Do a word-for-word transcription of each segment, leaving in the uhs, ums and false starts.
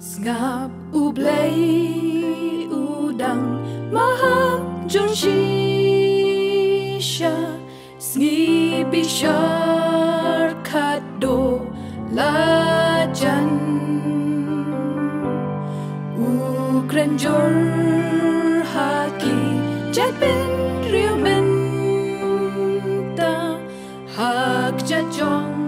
Sngap, U Blei u dang maham jong shisha, sngi bishar khatduh la jan. U kren jur ha ki jaitbynriew mynta, ha ka jait jong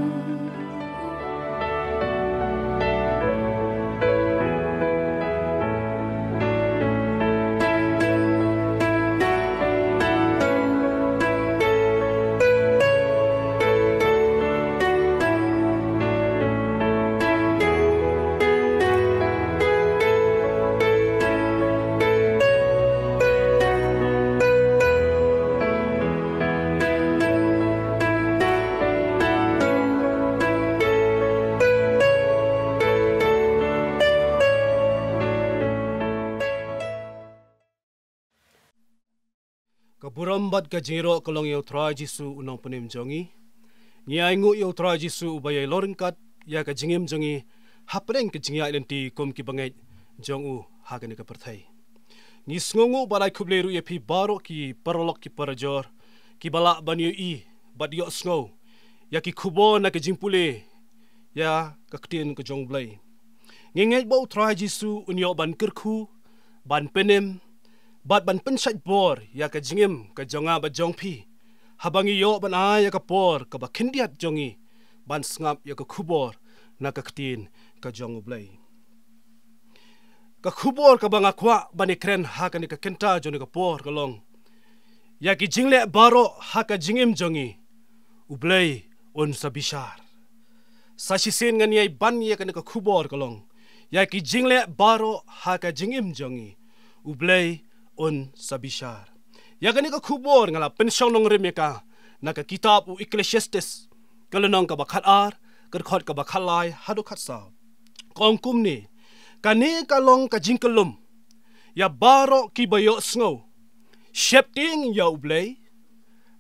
Ka burom bad ka jingïaroh ka long ïa U Trai Jisu U Nongpynim jong ngi. Ngi ainguh ïa U Trai Jisu uba ïai long ryngkat ïa ka jingim jong ngi hapdeng ka jingïaid lynti kum ki bangeit jong u ha kane ka pyrthei. Ngi sngewnguh bad ai khublei ruh ïa phi baroh ki paralok ki parajor kiba lah ban ïohi bad ïohsngew ïa ki khubor na ka jingpule ïa ka ktien ka jong U Blei. Ngi ngeit ba U Trai Jisu un ïoh ban kyrkhu, ban pynim bad ban pynshait bor ïa ka jingim ka jong nga bad jong phi, haba ngi ïoh ban ai ïa ka por kaba khyndiat jong ngi ban sngap ïa ka khubor na ka ktien ka jong U Blei. Ka khubor kaba nga kwah ban ïakren ha kane ka kynta jong kane ka por ka long, ïa ki jingleh baroh ha ka jingim jong ngi, U Blei un sa bishar. Sa shisien ngan ïai ban ïa kane ka khubor ka long, ïa ki jingleh baroh ha ka jingim jong ngi, U Blei un sa bishar. Ïa kane ka khubor nga la pynshong nongrim ïa ka na ka kitab u Ecclesiastes, ka lynnong kaba khatar, ka dkhot kaba khatlai haduh khatsaw. Ka ong kumne: Kane ka long ka jingkyllum ïa baroh kiba ïohsngew, sheptieng ïa U Blei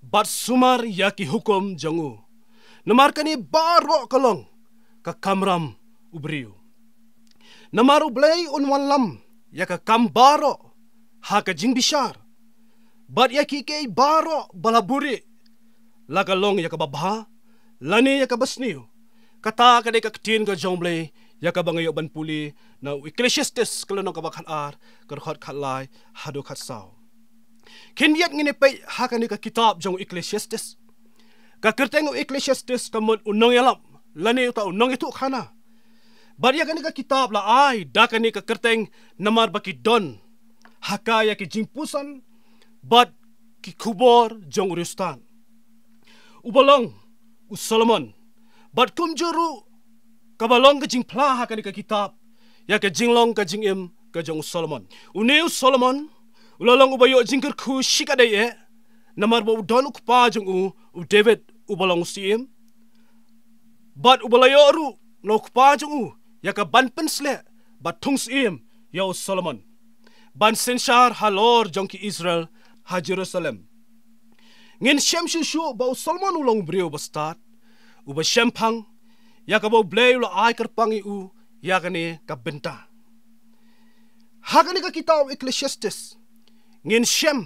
bad sumar ïa ki hukum jong u. Namar kane baroh ka long ka kamram u briew. Namar U Blei un wanlam ïa ka kam baroh ha ka jingbishar, bad ïa kiei kiei baroh ba la buhrieh, la ka long ïa kaba bha lane ïa kaba sniew. Kata ka dei ka ktien ka jong U Blei ïa kaba nga ïoh ban pule na u Ecclesiastes, ka lynnong kaba khatar, ka dkhot khatlai haduh khatsaw. Khyndiat ngin ïa peit ha kane ka kitab jong u Ecclesiastes. Ka kyrteng u Ecclesiastes ka mut u nongïalap lane uta u nongïathuhkhana. Bad ïa kane ka kitab la ai da kane ka kyrteng namar ba ki don ha ka ïa ki jingpuson bad ki khubor jong u riewstad uba long u Solomon. Bad kumjuh ruh kaba long ka jingphla ha kane ka kitab ïa ka jinglong ka jingim ka jong u Solomon. Une u Solomon u la long uba ïoh jingkyrkhu shikatdei eh, namar ba u don u kpa jong u, u David, uba long u syiem. Bad uba la ïoh ruh na u kpa jong u ïa ka ban pynsleh bad thung syiem ïa u Solomon ban synshar halor jong ki Israel ha Jerusalem. Ngin shem shuh shuh ba u Solomon u long u briew uba stad, uba shemphang, ïa kaba U Blei u la ai kyrpang ïa u ïa kane ka bynta. Ha kane ka kitab u Ecclesiastes ngin shem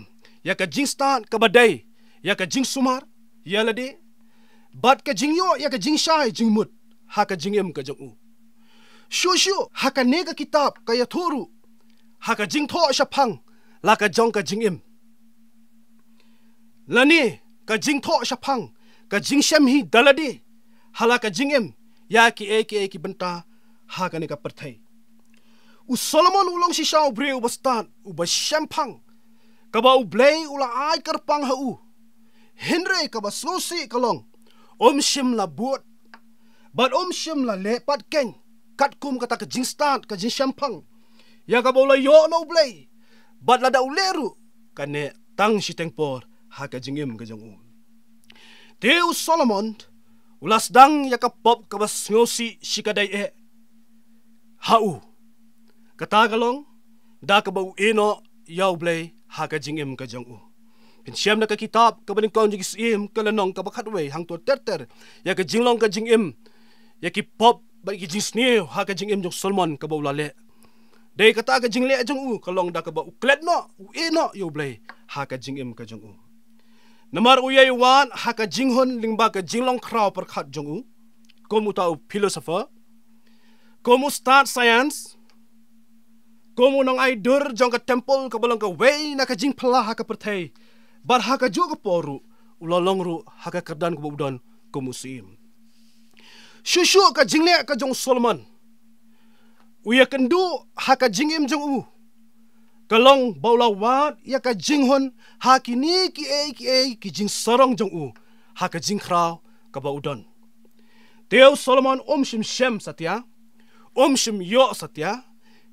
ïa ka jingstad kaba dei ïa ka jingsumar ïa lade bad ka jingïoh ïa ka jingshai jingmut ha ka jingim ka jong u. Shuh shuh ha kane ka kitab ka ïathuh ruh ha ka jingthoh shaphang la ka jong ka jingim, lane ka jingthoh shaphang ka jingshem hi da lade ha la ka jingim ïa kiei kiei ki bynta ha kane ka pyrthei. U Solomon u long shisha u briew uba stad, uba shemphang, kaba U Blei u la ai kyrpang ha u. Hynrei kaba sngewsih ka long, um shym la bud bad um shym la leh pat keiñ katkum kata ka jingstad ka jingshemphang ïa kaba u la ïoh na U Blei. Bad lada u leh ruh, ka neh tang shiteng por ha ka jingim ka jong u. Te u Solomon u la sdang ïa ka pop kaba sngewsih shikatdei eh ha u. Kata ka long da kaba u ïehnoh ïa U Blei ha ka jingim ka jong u. Phin shem na ka kitab kaba nyngkong jong ki Syiem, ka lynnong kaba khatwei, hangto ter ter ïa ka jinglong ka jingim, ïa ki pop bad ki jingsniew ha ka jingim jong Solomon kaba u la leh. Dei kata ka jingleh jong u ka long da kaba u klet noh, u ïeh noh ïa U Blei ha ka jingim ka jong u. Namar u ïai wad ha ka jinghun lyngba ka jinglong khraw pyrkhat jong u, kum uta u philosopher, kum u stad science, kum u nongai dur jong ka temple kaba long kawei na ka jingphylla ha ka pyrthei, bad ha kajuh ka por ruh u la long ruh ha ka kyrdan kaba u don kum u syiem. Shuh shuh ka jingleh ka jong u Solomon, u ïakynduh ha ka jingim jong u ka long ba u la wad ïa ka jinghun ha kine kiei kiei ki jingsarong jong u ha ka jingkhraw kaba u don. Te u Solomon um shym shem satia, um shym ïoh satia,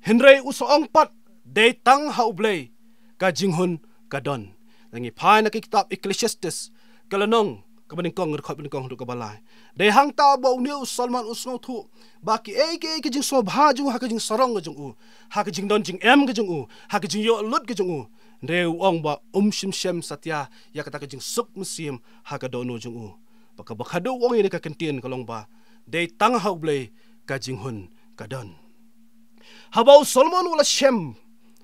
hynrei u sa ong pat, dei tang ha U Blei ka jinghun ka don. Ngi phai na ka kitab Ecclesiastes, ka lynnong kaba nyngkong, dkhot ba nyngkong haduh kaba lai. Dei hangta ba une u Solomon u sngewthuh ba kiei kiei ki jingsngewbha jong u ha ka jingsarong ka jong u, ha ka jingdon jingem ka jong u, ha ka jingïoh lut ka jong u, hynrei u ong ba um shym shem satia ïa kata ka jingsuk mynsiem ha ka dohnud jong u. Ba kaba khadduh u ong ïa kane ka kyntien ka long ba, dei tang ha U Blei ka jinghun ka don. Haba u Solomon u la shem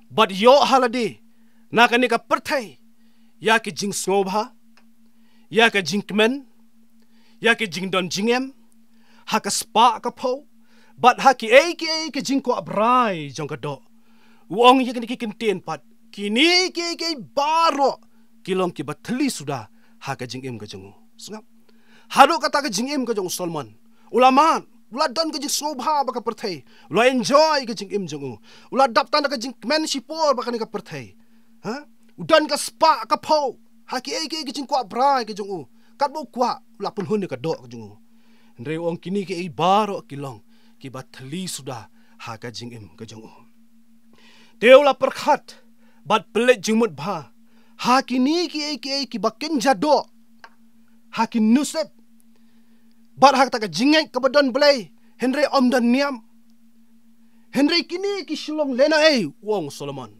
bad ïoh ha lade na kane ka pyrthei ïa ki jingsngewbha, ïa ka jingkmen, ïa ki jingdon jingem ha ka spah ka phew, bad ha kiei kiei ki jingkwah brai jong ka doh, u ong ïa kine ki kyntien pat, kine kiei kiei baroh ki long kiba thylli suda ha ka jingim ka jong u. Sngap. Haduh kata ka jingim ka jong u Solomon, u la mad, u la don ka jingsngewbha ba ka pyrthei, u la enjoy ka jingim jong u, u la dap tang da ka jingkmen shipor ba kane ka pyrthei. Ha? U don ka spah ka phew ha kiei kiei ki jingkwah brai ka jong u. Katba u kwah u la pynhun ïa ka doh ka jong u. Hynrei u ong kine kiei baroh ki long kiba thylli suda ha ka jingim ka jong u. Te u la pyrkhat bad pynleit jingmut bha ha kine kiei kiei kiba kynja doh, ha ki nusib, bad ha kata ka jingngeit kaba don Blei, hynrei ym don niam. Hynrei kine ki shu long lehnohei, u ong u Solomon.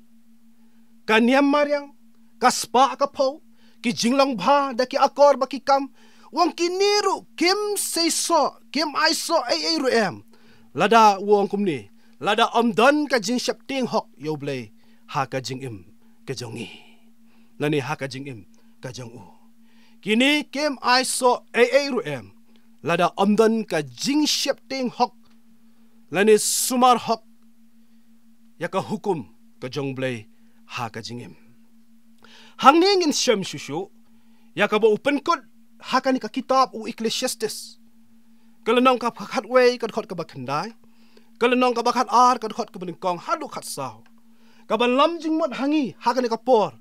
Ka niam mariang, ka spah ka phew, ki jinglong bha da ki akor bad ki kam, u ong kine ruh kim seisoh, kim aisoh ei ei ruh em, lada, u ong kumne, lada ym don ka jingsheptieng hok ïa U Blei ha ka jingim ka jong ngi, lane ha ka jingim ka jong u. Kine kim aisoh ei ei ruh em lada ym don ka jingsheptieng hok lane sumar hok ïa ka hukum ka jong U Blei ha ka jingim. Hangne ngin shem shuh shuh ïa kaba u pynkut ha kane ka kitab u Ecclesiastes, ka lynnong kaba khatkhatwei, ka dkhot kaba khyndai, ka lynnong kaba khatar, ka dkhot kaba nyngkong haduh khatsaw, kaba lam jingmut ha ngi ha kane ka por,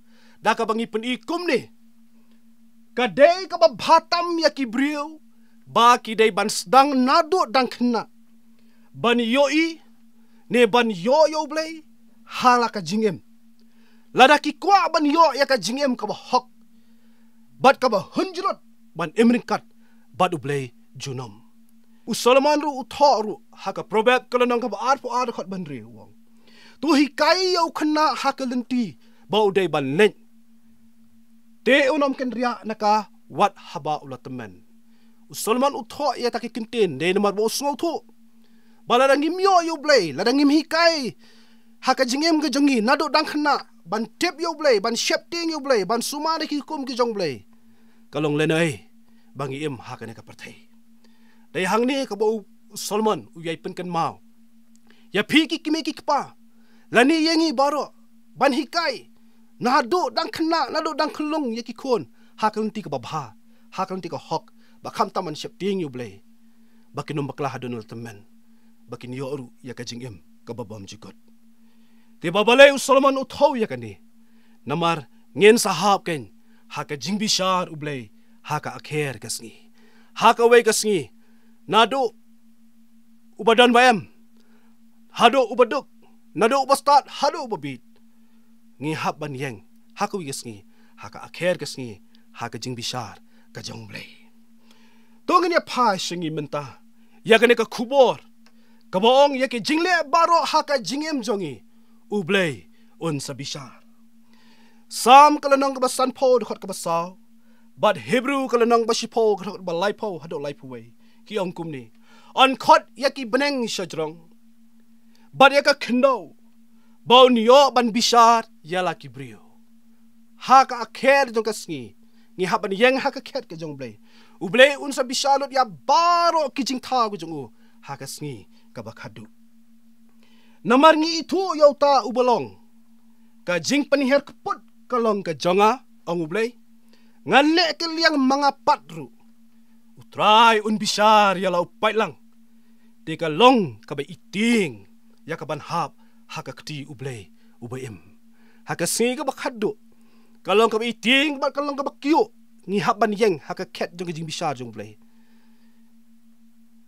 da kaba ngi pyni kumne: Ka dei kaba bha tam ïa ki briew ba ki dei ban sdang naduh dang khynnah ban ïohi ne ban ïoh ïa U Blei ha la ka jingim, lada ki kwah ban ïoh ïa ka jingim kaba hok bad kaba hunjrut ban im ryngkat bad U Blei junom. U Solomon ruh u thoh ruh ha ka Proverb ka lynnong kaba arphew ar, dkhot ba hynriew, u ong: To hikai ïa u khynnah ha ka lynti ba u dei ban leit, te un ym kynriah na ka wat haba u la tymmen. U Solomon u thoh ïa kata ka kyntien dei namar ba u sngewthuh ba lada ngim ïoh ïa U Blei, lada ngim hikai ha ka jingim ka jong ngi naduh dang khynnah ban tip ïa U Blei, ban sheptieng ïa U Blei, ban sumar ïa ki hukum ki jong U Blei, ka long lehnohei ba ngi im ha kane ka pyrthei. Dei hangne kaba u Solomon u ïai pynkynmaw ïa phi ki kmie ki kpa, lane ïa ngi baroh, ban hikai naduh dang khynnah, naduh dang khyllung ïa ki khun ha ka lynti kaba bha, ha ka lynti ka hok, ba khamtam ban sheptieng ïa U Blei, ba kin ym bakla haduh ba la tymmen, ba kin ïoh ruh ïa ka jingim kaba bymjukut. Te ba balei u Solomon u thoh ïa kane? Namar ngin sa hap kein ha ka jingbishar U Blei ha ka akher ka sngi, ha kawei ka sngi, naduh uba don ba em haduh uba duk, naduh uba stad haduh uba bieit, ngi hap ban ïeng ha kawei ka sngi, ha ka akher ka sngi, ha ka jingbishar ka jong U Blei. To ngin ïa phai sha ngi mynta ïa kane ka khubor kaba ong ïa ki jingleh baroh ha ka jingim jong ngi, U Blei un sa bishar. Salm ka lynnong kaba sanphew, dkhot kaba saw, bad Hebru ka lynnong ba shiphew, dkhot ba laiphew haduh laiphew wei, ki ong kumne: Un khot ïa ki bneng shajrong bad ïa ka khyndew ba un ïoh ban bishar ïa la ki briew. Ha ka akher jong ka sngi ngi hap ban ïeng ha ka khet ka jong U Blei. U Blei un sa bishar lut ïa baroh ki jingthaw ka jong u ha ka sngi kaba khadduh. Namar ngi ithuh ïa uta uba long, ka jingpynhiar kput ka long ka jong nga, ong U Blei. Ngan leh kylliang ma nga pat ruh. U Trai un bishar ïa la u paidlang. Te ka long kaba itieng ïa ka ban hap ha ka kti U Blei uba im. Ha ka sngi kaba khadduh, ka long kaba itieng bad ka long kaba kyiuh ngi hap ban ïeng ha ka khet jong ka jingbishar jong U Blei.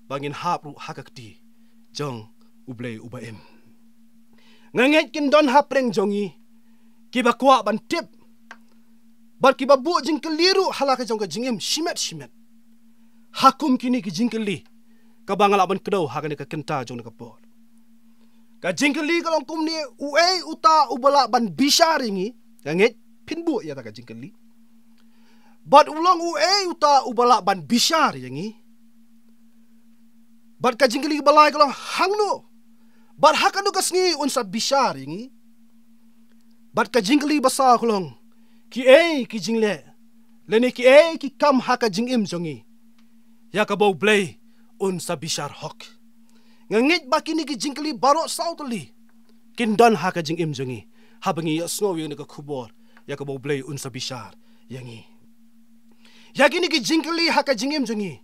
Ba ngin hap ruh ha ka kti jong U Blei uba im. Nga ngeit kin don hapdeng jong ngi kiba kwah ban tip bad kiba buh jingkylli ruh ha la ka jong ka jingim shimet shimet ha kum kine ki jingkylli kaba nga lah ban kdew ha kane ka kynta jong kane ka por. Ka jingkylli ka long kumne: uei uta uba lah ban bishar ïa ngi? Nga ngeit phin buh ïa kata ka jingkylli. Bad u long: uei uta uba lah ban bishar ïa ngi? Bad ka jingkylli ba lai ka long: hangno bad ha kano ka sngi un sa bishar ïa ngi? Bad ka jingkylli ba saw ka long: kiei ki jingleh lane kiei ki kam ha ka jingim jong ngi ïa kaba U Blei un sa bishar hok? Nga ngeit ba kine ki jingkylli baroh saw tylli kin don ha ka jingim jong ngi haba ngi ïohsngew ïa kane ka khubor ïa kaba U Blei un sa bishar ïa ngi. Ïa kine ki jingkylli ha ka jingim jong ngi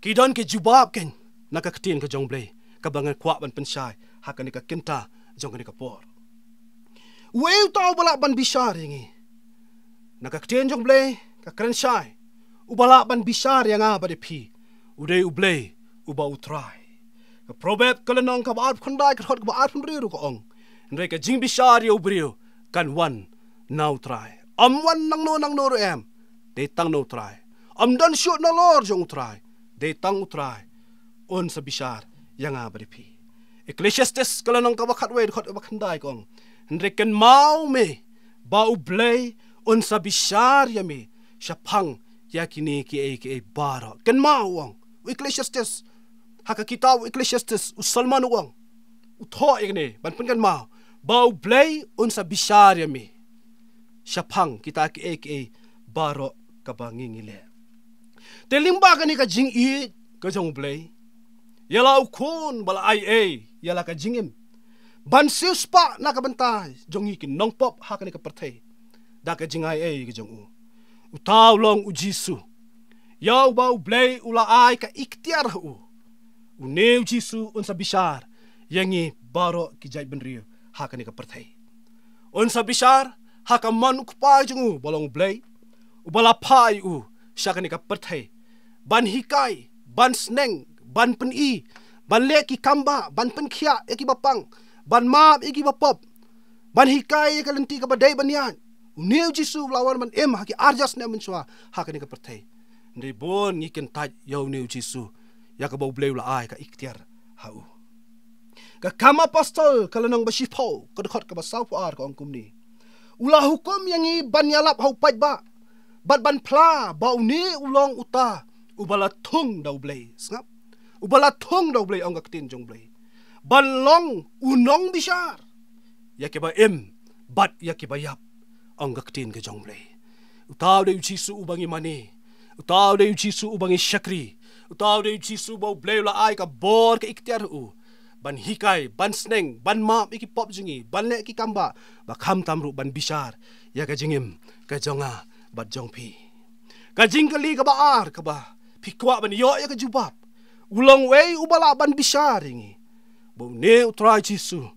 ki don ki jubab kein na ka ktien ka jong U Blei kaba ngan kwah ban pynshai ha kane ka kynta jong kane ka por. Uei uta uba lah ban bishar ïa ngi? Na ka ktien jong U Blei ka kren shai: uba lah ban bishar ïa nga bad ïa phi u dei U Blei uba U Trai. Ka Proverb ka lynnong kaba arphew khyndai ka dkhot kaba arphew hynriew ruh ka ong: hynrei ka jingbishar ïa u briew kan wan na U Trai. Ym wan nangno nangno ruh em, dei tang na U Trai. Ym don shuh nalor jong U Trai, dei tang U Trai un sa bishar ïa nga bad ïa phi. Ecclesiastes ka lynnong kaba khatwei dkhot kaba khyndai ka ong: hynrei kynmaw me ba U Blei un sa bishar ïa me shaphang ïa kine kiei kiei baroh. Kynmaw, u ong u Ecclesiastes ha ka kitab u Ecclesiastes, u Solomon u ong, u thoh ïa kane ban pynkynmaw ba U Blei un sa bishar ïa me shaphang kita kiei kiei baroh kaba ngi ngi leh. Te lyngba kane ka jingïeit ka jong U Blei ïa la u Khun ba la ai ei ïa la ka jingim ban siewspah na ka bynta jong ngi ki nongpop ha kane ka pyrthei da ka jingai ei ka jong u. Uta u long U Jisu, ïa uba U Blei u la ai ka iktiar ha u. Une U Jisu un sa bishar ïa ngi baroh ki jaitbynriew ha kane ka pyrthei. Un sa bishar ha ka mon U Kpa jong u ba long U Blei uba la phah ïa u sha kane ka pyrthei ban hikai, ban sneng, ban pyni, ban leh ki kam bah, ban pynkhiah ïa kiba pang, ban map ïa kiba pop, ban hikai ïa ka lynti kaba dei ban ïaid. Une U Jisu u la wan ban im ha ki ar hajar snem mynshuwa ha kane ka pyrthei. Hynrei bun ngi kyntait ïa une U Jisu ïa kaba U Blei u la ai ka iktiar ha u. Ka Kam Apostol ka lynnong ba shiphew ka dkhot kaba sawphew ar ka ong kumne: u la hukum ïa ngi ban ïalap ha u paidbah bad ban phla ba une u long uta uba la thung da U Blei. Sngap, uba la thung da U Blei, ong ka ktien jong U Blei, ban long u nongbishar ïa kiba im bad ïa kiba ïap, ong ka ktien ka jong U Blei. Uta u dei U Jisu uba ngi mane. Uta u dei U Jisu uba ngi shakri. Uta u dei U Jisu uba U Blei u la ai ka bor ka iktiar ha u ban hikai, ban sneng, ban map ïa ki pop jong ngi, ban leh ki kam bah, ba khamtam ruh ban bishar ïa ka jingim ka jong nga bad jong phi. Ka jingkylli kaba ar kaba phi kwah ban ïoh ïa ka jubab: u long uei uba lah ban bishar ïa ngi? Ba une U Trai Jisu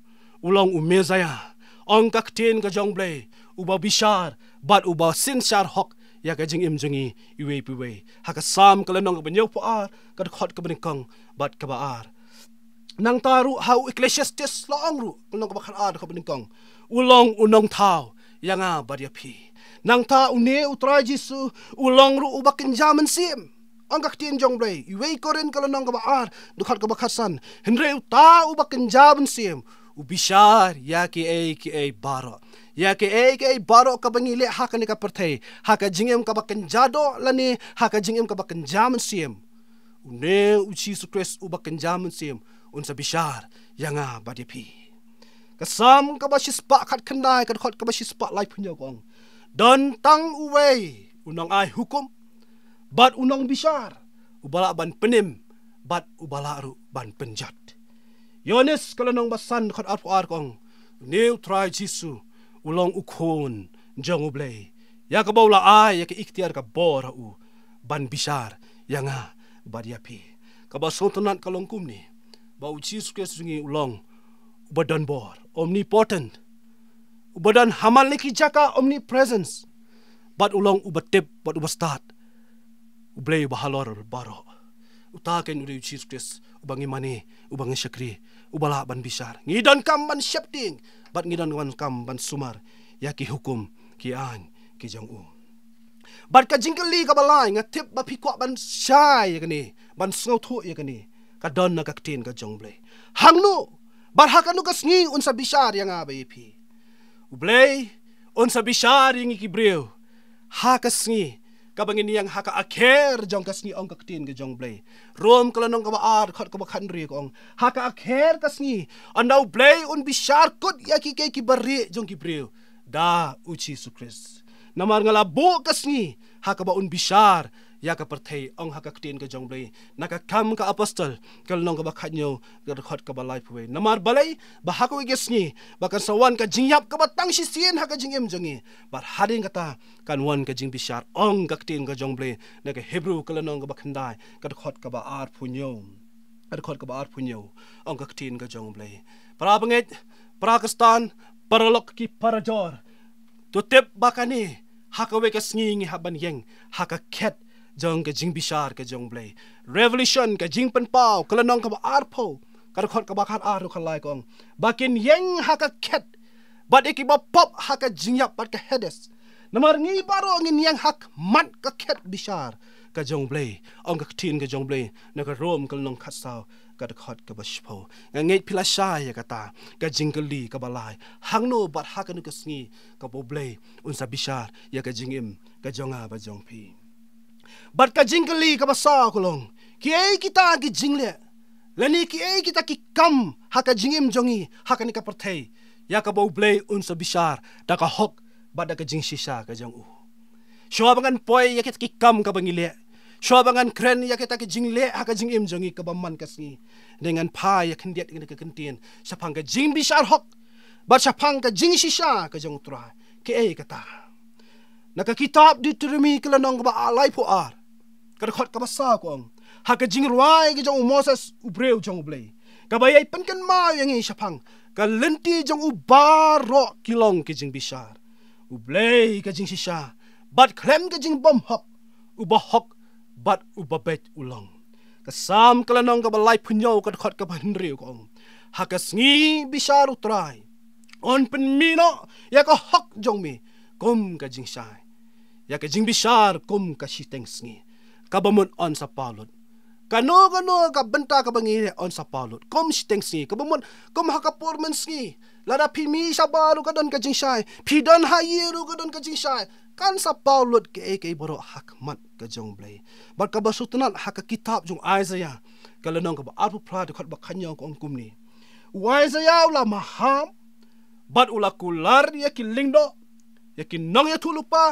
u long u Messaïah, ong ka ktien ka jong U Blei, uba bishar bad uba synshar hok ïa ka jingim jong ngi iwei pa iwei. Ha ka Salm ka lynnong kaba hynñiewphew ar ka dkhot kaba nyngkong bad kaba ar. Nangta ruh ha u Ecclesiastes la ong ruh, ka lynnong kaba khatar dkhot kaba nyngkong, u long u nongthaw ïa nga bad ïa phi. Nangta une U Trai Jisu u long ruh uba kynja mynsiem, ong ka ktien jong U Blei, iwei Korinth ka lynnong kaba ar dkhot kaba khatsan: hynrei uta uba kynja mynsiem u bishar ïa kiei kiei baroh. Ïa kiei kiei baroh kaba ngi leh ha kane ka pyrthei, ha ka jingim kaba kynja doh lane ha ka jingim kaba kynja mynsiem, Une u Jisu Khrist uba kynja mynsiem un sa bishar ïa nga bad ïa phi. Ka Salm kaba shispah khatkhyndai, ka dkhot kaba shispah laiphew hynñiew ka ong, don tang uwei u nongai hukum bad u nongbishar, uba lah ban pynim bad uba lah ruh ban pynjot. Ïoannis ka lynnong ba san, dkhot arphew ar ka ong, une u Trai Jisu u long u Khun jong U Blei, ïa kaba u la ai ïa ka iktiar ka bor ha u ban bishar ïa nga bad ïa phi. Kaba sngewtynnat ka long kumne, ba u Jisu Khrist jong ngi u long uba don bor, omnipotent, uba don ha man la ki jaka, omnipresence, bad u long uba tip bad uba stad, U Blei uba halor baroh. Uta keiñ u dei u Jisu Khrist uba ngi mane, uba ngi shakri, uba lah ban bishar. Ngi donkam ban sheptieng bad ngi donkam ban sumar ïa ki hukum, ki aiñ ki jong u. Bad ka jingkylli kaba lai, nga tip ba phi kwah ban shai ïa kane, ban sngewthuh ïa kane, ka don na ka ktien ka jong U Blei. Hangno bad ha kano ka sngi un sa bishar ïa nga bad ïa phi? U Blei un sa bishar ïa ngi ki briew ha ka sngi kaba ngin ïeng ha ka akher jong ka sngi, ong ka ktien ka jong U Blei. Rom ka lynnong kaba ar, dkhot kaba khathynriew ka ong, ha ka akher ka sngi, ynda U Blei un bishar kut ïa ki, ki, ki barieh jong ki briew da u Jisu Khrist. Namar nga la buh ka sngi ha kaba un bishar ïa ka pyrthei, ong ha ka ktien ka jong U Blei. Na ka Kam ka Apostol ka lynnong kaba khathynñiew, ka dkhot kaba laiphew wei. Namar balei? Ba ha kawei ka sngi ba kan sa wan ka jingïap kaba tang shisien ha ka jingim jong ngi, bad hadien kata kan wan ka jingbishar, ong ka ktien ka jong U Blei. Na ka Hebru ka lynnong kaba khyndai, ka dkhot kaba arphew hynñiew, ka dkhot kaba arphew hynñiew, ong ka ktien ka jong U Blei. Para bangeit, para Khristan, paralok ki parajor, to tip ba kane, ha kawei ka sngi ngi hap ban ïeng ha ka khet jong ka jingbishar ka jong U Blei. Revelation, ka Jingpynpaw ka lynnong kaba arphew, ka dkhot kaba khatar ruh ka lai ka ong, ba kin ïeng ha ka khet bad ïa kiba pop ha ka jingïap bad ka Hades. Namar ngi baroh ngin ïeng ha khmat ka khet bishar ka jong U Blei, ong ka ktien ka jong U Blei. Na ka Rom ka lynnong khatsaw, ka dkhot kaba shiphew. Nga ngeit phi la shai ïa kata ka jingkylli kaba lai, hangno bad ha kano ka sngi kaba U Blei un sa bishar ïa ka jingim ka jong nga bad jong phi? Bad ka jingkylli kaba saw ka long, kiei kita ki jingleh lane kiei kita ki kam ha ka jingim jong ngi ha kane ka pyrthei, ïa kaba U Blei un sa bishar da ka hok bad da ka jingshisha ka jong u? Shuwa ba ngan poi ïa kita ki kam kaba ngi leh, shuwa ba ngan kren ïa kita ki jingleh ha ka jingim jong ngi kaba man ka sngi, dei ngan phai ïa khyndiat ïa ka ktien shaphang ka jingbishar hok bad shaphang ka jingshisha ka jong U Trai. Kiei kata? Na ka kitab Deuteronomi ka lynnong kaba laiphew ar, ka dkhot kaba saw ka ong, ha ka jingrwai ka jong u Moses, u briew jong U Blei, kaba ïai pynkynmaw ïa ngi shaphang ka lynti jong u baroh ki long ki jingbishar. U Blei ka jingshisha bad khlem ka jingbymhok, uba hok bad uba beit u long. Ka Salm ka lynnong kaba laiphew hynñiew, ka dkhot kaba hynriew ka ong, ha ka sngi bishar U Trai, un pynmih noh ïa ka hok jong me kum ka jingshai, ïa ka jingbishar kum ka shiteng sngi. Kaba mut un sa paw lut. Kano kano ka bynta kaba ngi leh un sa paw lut kum shiteng sngi. Kaba mut kum ha ka por mynsngi, lada phi mih shabar ruh ka don ka jingshai, phi don ha ïing ruh ka don ka jingshai, kan sa paw lut kaei kaei baroh ha khmat ka jong U Blei. Bad kaba sngewtynnat, ha ka kitab jong u Isaiah ka lynnong kaba arphew phra, dkhot ba khathynñiew ka ong kumne. U Isaiah u la maham bad u la kular ïa ki lyngdoh, ïa ki nongïathuhlypa,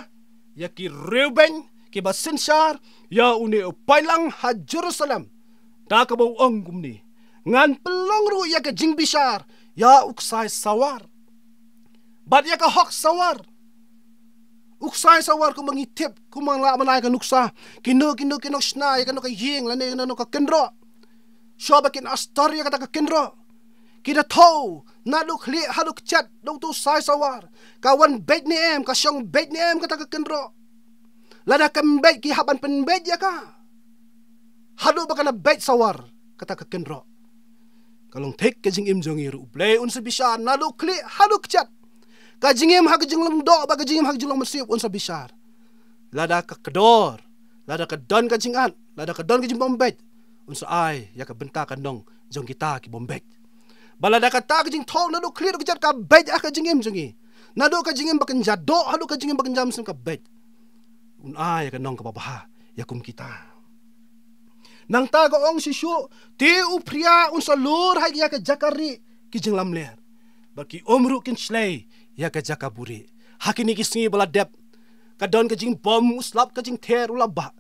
ïa ki riewbeiñ kiba synshar ïa une u paidlang ha Jerusalem, da kaba u ong kumne, ngan pynlong ruh ïa ka jingbishar ïa u ksai sawar bad ïa ka hok sawar. U ksai sawar, kumba ngi tip, kumba la mynta ka nuksa, kino kino ki nongshna ïa kano ka ïing lane kano ka kynroh, shuwa ba kin astor ïa kata ka kynroh, ki da thew naduh khlieh haduh kjat da uto u ksai sawar. Ka wan beit ne em, ka shong beit ne em kata ka kynroh? Lada kam beit, ki hap ban pynbeit ïa ka haduh ba kan da beit sawar kata ka kynroh. Ka long thik ka jingim jong ngi ruh, U Blei un sa bishar naduh khlieh haduh kjat. Ka jingim ha ka jinglong doh bad ka jingim ha ka jinglong mynsiem un sa bishar. Lada ka kdor, lada ka don ka jingat, lada ka don ka jingbym beit, un sa ai ïa ka bynta ka nong jong kita ki bym beit. Bad lada kata ka jingthew naduh khlieh haduh kjat ka beit ha ka jingim jong ngi, naduh ka jingim ba kynja doh haduh ka jingim ba kynja mynsiem ka beit, un ai ïa ka nong kaba bha ïa kum kita. Nangta ka ong shisha, te u phria un sa lur ha ïa ka jaka rieh ki jinglamler, bad ki um ruh kin shlei ïa ka jaka buhrieh. Ha kine ki sngi ba la dep, ka don ka jingbom, u slap ka jingther u la bah.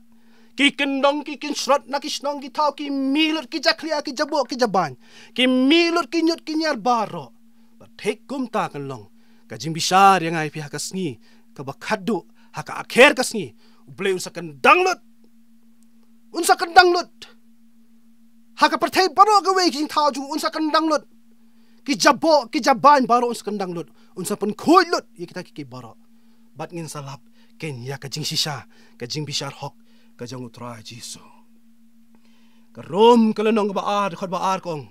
Ki kyndong ki kynshrot na ki shnong ki thaw, ki mih lut ki jakhlia, ki jaboh ki jabain, ki mih lut ki ñiut ki ñiar baroh. Bad thik kumta kan long ka jingbishar ïa nga ïa phi ha ka sngi kaba khatduh, ha ka akher ka sngi, U Blei un sa kyndang lut. Un sa kyndang lut. Ha ka pyrthei baroh kawei ki jingthaw jong u un sa kyndang lut. Ki jaboh ki jabain baroh un sa kyndang lut. Un sa pynkhuid lut ïa kita ki, ki baroh. Bad ngin sa lap kein ïa ka jingshisha, ka jingbishar hok ka jong U Trai Jisu. Ka Rom ka lynnong ba ar, dkhot ba ar ka ong,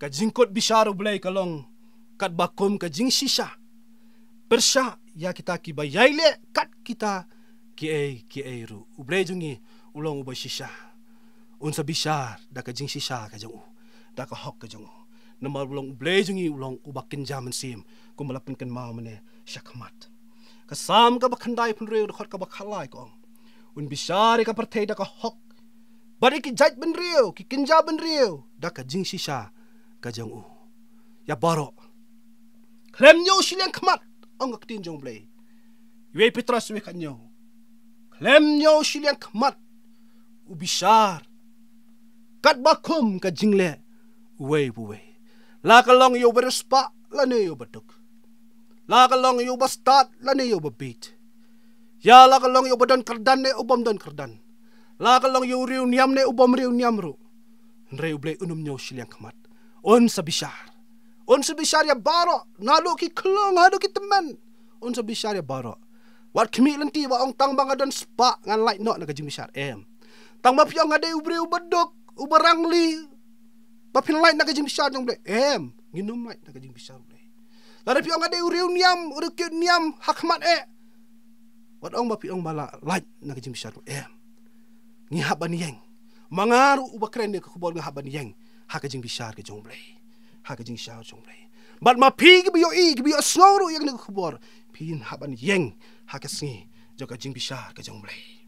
ka jingkut bishar U Blei ka long katba kum ka jingshisha. Pyrshah ïa kita kiba ïai leh kat kita kiei kiei ruh. U Blei jong ngi u long uba shisha. Un sa bishar da ka jingshisha ka jong u, da ka hok ka jong u. Namar u long U Blei jong ngi u long uba kynja mynsiem, kumba la pynkynmaw mynne shakhmat. Ka Salm kaba khyndai phew hynriew, dkhot kaba khatlai ka ong, un bishar ïa ka pyrthei da ka hok, bad ïa ki jait bynriew, ki kynja bynriew, da ka jingshisha ka jong u. Ïa baroh, khlem ñiew shiliang khmat, ong ka ktien jong U Blei. Wei Petros wei khathynñiew. Khlem ñiew shiliang khmat u bishar katba kum ka jingleh uwei pa uwei. La ka long ïa uba riewspah lane ïa uba duk. La ka long ïa uba stad lane ïa uba bieit. Ïa la ka long ïa uba don kyrdan ne u bym don kyrdan. La ka long ïa u riewniam ne u bym riewniam ruh. Hynrei U Blei un ym ñiew shiliang khmat. Un sa bishar. Un sa bishar ïa baroh, naduh ki khlung haduh ki tymmen. Un sa bishar ïa baroh. Wat khmih lynti ba ong tang ba nga don spah ngan lait noh na ka jingbishar, em. Tang ba phi ong nga dei u briew uba duk, uba rangli, ba phin lait na ka jingbishar jong U Blei, em. Ngin ym lait na ka jingbishar U Blei. Lada phi ong nga dei u riewniam, u riewkit niam ha khmat eh, wat ong ba phi ong ba la lait na ka jingbishar U Blei, em. Ngi hap ban ïeng. Ma nga ruh uba kren ïa ka khubor nga hap ban ïeng ha ka jingbishar ka jong U Blei. Ha ka jingbishar jong U Blei. Bad ma phi kiba ïohi, kiba ïohsngew ruh ïa kane ka khubor, phin hap ban ïeng ha ka sngi jong ka jingbishar ka jong U Blei.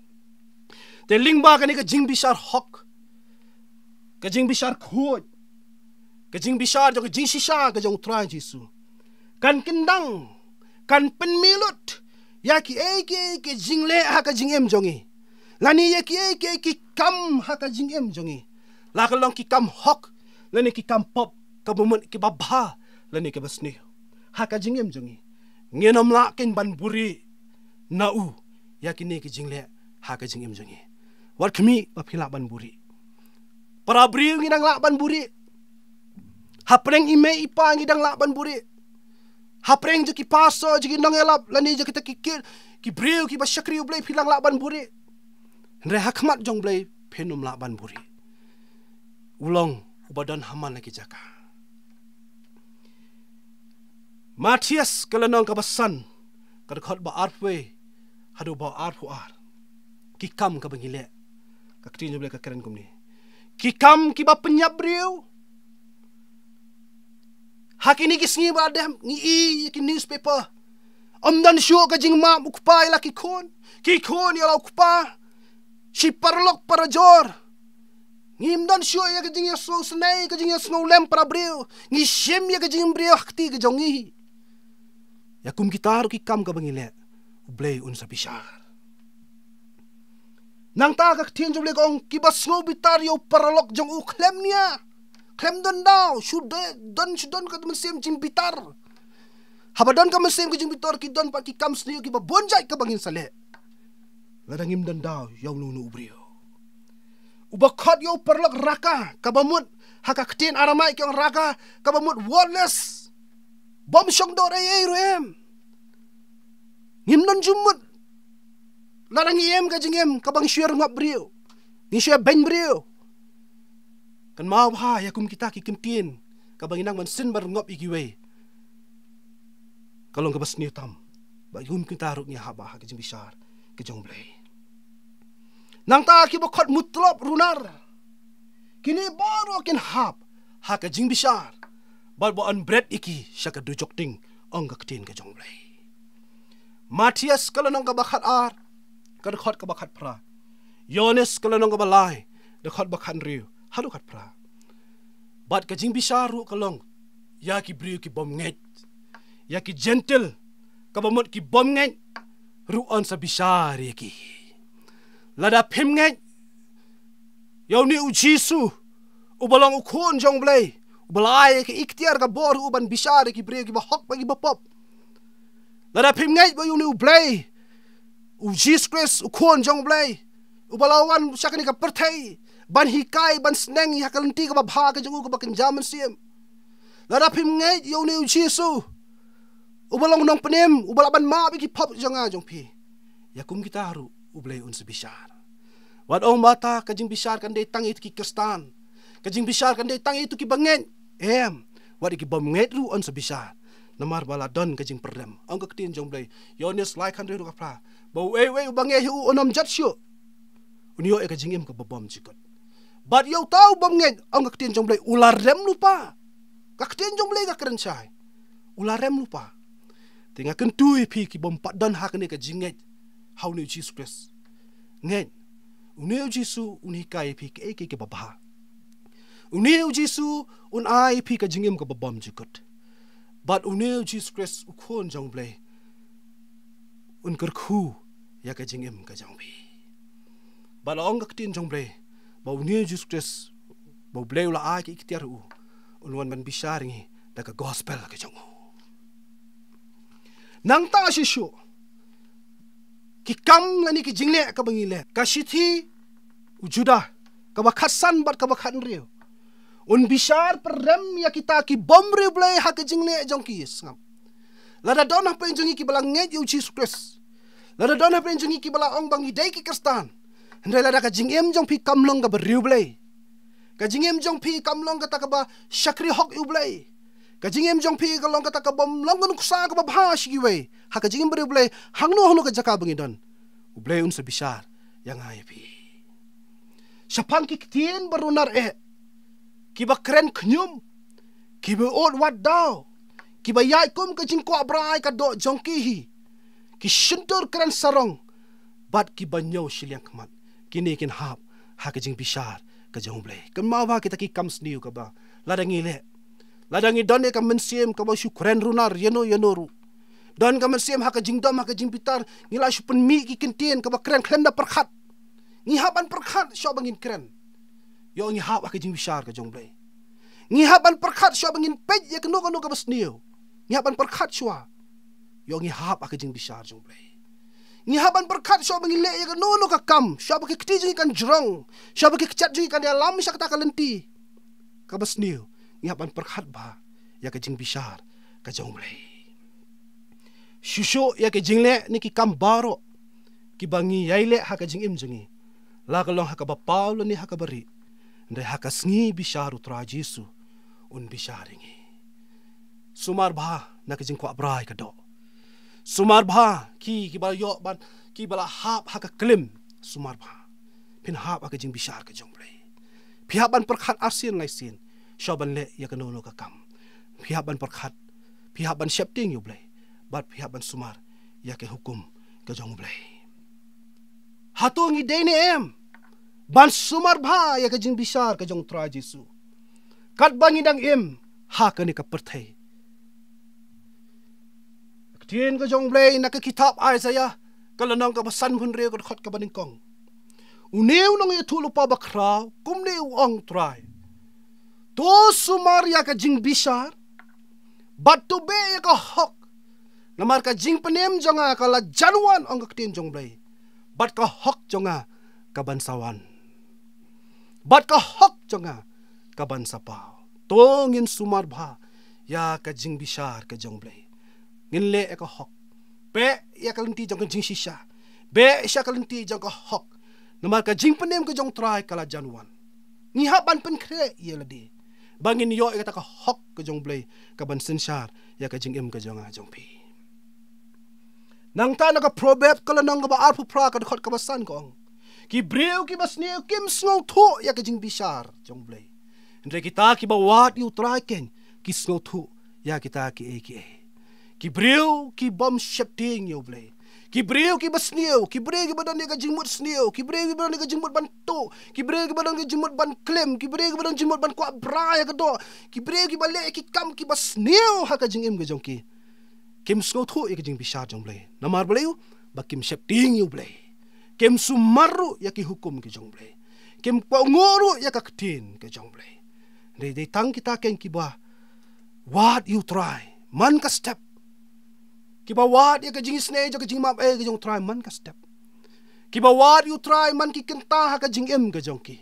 Te lyngba kane ka jingbishar hok, ka jingbishar khuid, ka jingbishar jong ka jingshisha ka jong U Trai Jisu, kan kyndang, kan pynmih lut ïa kiei kiei ki jingleh ha ka jingim jong ngi, lane ïa kiei kiei ki kam ha ka jingim jong ngi. La ka long ki kam hok lane ki kam pop, kaba mut kiba bha lane kiba sniew ha ka jingim jong ngi, ngin ym lah kein ban buhrieh na u ïa kine ki jingleh ha ka jingim jong ngi. Wat khmih ba phi lah ban buhrieh. Para briew ngi dang lah ban buhrieh. Hapdeng i mei i pa ngi dang lah ban buhrieh. Hapdeng jong ki pastor, jong ki nongïalap lane jong kita ki kit, ki briew kiba shakri U Blei phi dang lah ban buhrieh. Hynrei ha khmat jong U Blei phin ym lah ban buhrieh. U long uba don ha man la ki jaka. Mathaios ka lynnong kaba san, ka dkhot ba arphew haduh ba arphew ar. Ki kam kaba ngi leh. Ka ktien jong U Blei ka kren kumne. Ki kam kiba pynïap briew. Ha kine ki sngi ba dep ngi i ïa ki newspaper. Ym don shuh ka jingmap u kpa ïa la ki khun, ki khun ïa la u kpa. Shi paralok parajor. Ngim don shuh ïa ka jingïasngewsynei, ka jingïasngewlem para briew. Ngi shim ïa ka jingim briew ha kti ka jong ngi. Ïa kum kita ruh ki kam kaba ngi leh, U Blei un sa bishar. Nangta ka ktien jong U Blei ka ong, kiba sngew bitar ïa u paralok jong u khlem nia, khlem don daw, shu don, don shu don ka mynsiem jingbitar. Haba don ka mynsiem ka jingbitar, ki don pat ki kam sniew kiba bun jait kaba ngin sa leh. Lada ngim don daw ïa uno uno u briew. Uba khot ïa u paralok raka, kaba mut ha ka ktien Aramai ki ong raka, kaba mut worthless. Bym shong dor ei ei ruh em. Ngim don jingmut. Lada ngi im ka jingim kaba ngi shu ïa rngop briew, ngi shu ïa beiñ briew. Kynmaw bha ïa kum kita ki ktien, kaba ngi nang ban syn ban rngop ïa kiwei, ka long kaba sniew tam. Bad kum kita ruh ngi hap bha ha ka jingbishar ka jong U Blei. Nangta kiba khot mutlop runar, kine baroh kin hap ha ka jingbishar, bad ba yn bret ïa ki sha ka dujok ding, ong ka ktien ka jong U Blei. Mathaios ka lynnong kaba khat ar, ka dkhot kaba khat phra. Ïoannis ka lynnong kaba lai, dkhot ba khathynriew haduh khatphra. Bad ka jingbishar ruh ka long ïa ki briew ki bym ngeit, ïa ki Jentil, kaba mut ki bym ngeit ruh yn sa bishar ïa ki. Lada phim ngeit ïa une u Jisu uba long u Khun jong U Blei, uba la ai ka iktiar ka bor ruh ban bishar ïa ki briew kiba hok bad kiba pop. Lada phim ngeit ba ïa une U Blei, u Jisu Khrist, u Khun jong U Blei, uba la wan sha kane ka pyrthei ban hikai, ban sneng ïa ka lynti kaba bha ka jong u kaba kynja mynsiem. Lada phim ngeit ïa une u Jisu uba long nongpynim, uba lah ban map ïa ki pop jong nga jong phi, ïa kum kita ruh U Blei un sa bishar. Wat ong ba ta ka jingbishar kan dei tang ïa ki Khristan, ka jingbishar kan dei tang ïa kiba ngeit. Em, wat ïa ki bym ngeit ruh yn sa bishar. Namar ba la don ka jingpyndem. Ong ka ktien jong U Blei, Ïoannis lai khathynriew haduh khatphra, ba uei uei uba ngeit ïa u un ym jot shuh, un ïoh ïa ka jingim kaba bym jukut. Bad ïa uta u bym ngeit, ong ka ktien jong U Blei, u la rem lypa. Ka ktien jong U Blei ka kren shai, u la rem lypa. Te nga kyntu ïa phi ki bym pat don ha kane ka jingngeit ha une u Jisu Khrist. Ngeit, une u Jisu un hikai ïa phi kaei kaei kaba bha. Une u Jisu un ai ïa phi ka jingim kaba bym jukut. Bad une u Jisu Khrist, u Khun jong U Blei, un kyrkhu ïa ka jingim ka jong phi. Bad la ong ka ktien jong U Blei ba une u Jisu Khrist, ba U Blei u la ai ka iktiar ïa u, un wan ban bishar ïa ngi da ka gospel ka jong u. Nangta shisha, ki kam lane ki jingleh kaba ngi leh, ka shithi u Juda kaba khatsan bad kaba khathynriew, un bishar pyrem ïa kita ki bym riewblei ha ka jingleh jong ki. Sngap, lada don hapdeng jong ngi kiba la ngeit ïa u Jisu Khrist, lada don hapdeng jong ngi kiba la ong ba ngi dei ki Khristan, hynrei lada ka jingim jong phi kam long kaba riewblei, ka jingim jong phi kam long kata kaba shakri hok ïa U Blei, ka jingim jong phi ka long kata kaba ym long ka nuksa kaba bha sha kiwei, ha ka jingim bariewblei, hangno hangno ka jaka ba ngi don, U Blei un sa bishar ïa nga ïa phi. Shaphang ki ktien ba runar eh, kiba kren khñium, kiba ud wat daw, kiba ïaid kum ka jingkwah brai ka doh jong ki hi, ki shyntur kren sarong, bad kiba ñiew shiliang khmat, kine kin hap ha ka jingbishar ka jong U Blei. Kynmaw ba kita ki kam sniew kaba lada ngi leh, lada ngi don ïa ka mynsiem kaba shu kren runar ïano ïano ruh, don ka mynsiem ha ka jingdom, ha ka jingbitar, ngi la shu pynmih ki ktien kaba kren khlem da pyrkhat. Ngi hap ban pyrkhat shuwa ba ngin kren. Ïoh ngi hap ha ka jingbishar ka jong U Blei. Ngi hap ban pyrkhat shuwa ba ngin peit ïa kano kano kaba sniew. Ngi hap ban pyrkhat shuwa. Ïoh ngi hap ha ka jingbishar jong U Blei. Ngi hap ban pyrkhat shuwa ba ngin leh ïa kano kano ka kam, shuwa ba ki kti jong ngi kan jrong, shuwa ba ki kjat jong ngi kan ïalam sha kata ka lynti kaba sniew. Ngi hap ban pyrkhat bha ïa ka jingbishar ka jong U Blei. Shuh shuh ïa ki jingleh ne ki kam baroh kiba ngi ïai leh ha ka jingim jong ngi, la ka long ha kaba paw lane ha kaba rieh, hynrei ha ka sngi bishar U Trai Jisu un bishar ïa ngi. Sumar bha na ka jingkwah brai ka doh. Sumar bha ki, kiba ïoh ban, kiba la hap ha ka klim. Sumar bha. Phin hap ha ka jingbishar ka jong U Blei. Phi hap ban pyrkhat arsien laisien shuwa ban leh ïa kano kano ka kam. Phi hap ban pyrkhat, phi hap ban sheptieng ïa U Blei, bad phi hap ban sumar ïa ka hukum ka jong U Blei. Hato ngi dei ne em ban sumar bha ïa ka jingbishar ka jong U Trai Jisu katba ngi dang im ha kane ka pyrthei? Ka ktien ka jong U Blei na ka kitab Isaiah, ka lynnong kaba sanphew hynriew, ka dkhot kaba nyngkong. Une u nongïathuhlypa bakhraw, kumne u ong U Trai: To sumar ïa ka jingbishar, bad to beh ïa ka hok. Namar ka jingpynim jong nga ka la jan wan, ong ka ktien jong U Blei, bad ka hok jong nga ka ban sa wan, bad ka hok jong nga ka ban sa paw. To ngin sumar bha ïa ka jingbishar ka jong U Blei. Ngin leh ïa ka hok. Beh ïa ka lynti jong ka jingshisha. Beh sha ka lynti jong ka hok. Namar ka jingpynim ka jong U Trai ka la jan wan. Ngi hap ban pynkhreh ïa lade ba ngin ïoh ïa kata ka hok ka jong U Blei ka ban synshar ïa ka jingim ka jong nga jong phi. Nangta na ka Proverb ka lynnong kaba arphew phra, ka dkhot kaba san, ka ong: Ki briew kiba sniew kim sngewthuh ïa ka jingbishar jong U Blei, hynrei kita kiba wad ïa U Trai keiñ ki sngewthuh ïa kita kiei kiei. Ki briew ki bym sheptieng ïa U Blei, Ki briew kiba sniew, ki briew kiba don ïa ka jingmut sniew, ki briew kiba don ïa ka jingmut ban tuh, ki briew kiba don ïa ka jingmut ban klim, ki briew kiba don jingmut ban kwah bra ïa ka doh, ki briew kiba leh ki kam kiba sniew ha ka jingim ka jong ki, kim sngewthuh ïa ka jingbishar jong U Blei. Namar balei? Ba kim sheptieng ïa U Blei. Kim sumar ruh ïa ki hukum ki jong U Blei. Kim kohnguh ruh ïa ka ktien ka jong U Blei. Dei, dei tang kita keiñ kiba wad ïa U Trai man ka step, kiba wad ïa ka jingisynei jong ka jingmap ei ka jong U Trai man ka step, kiba wad ïa U Trai man ki kynta ha ka jingim ka jong ki.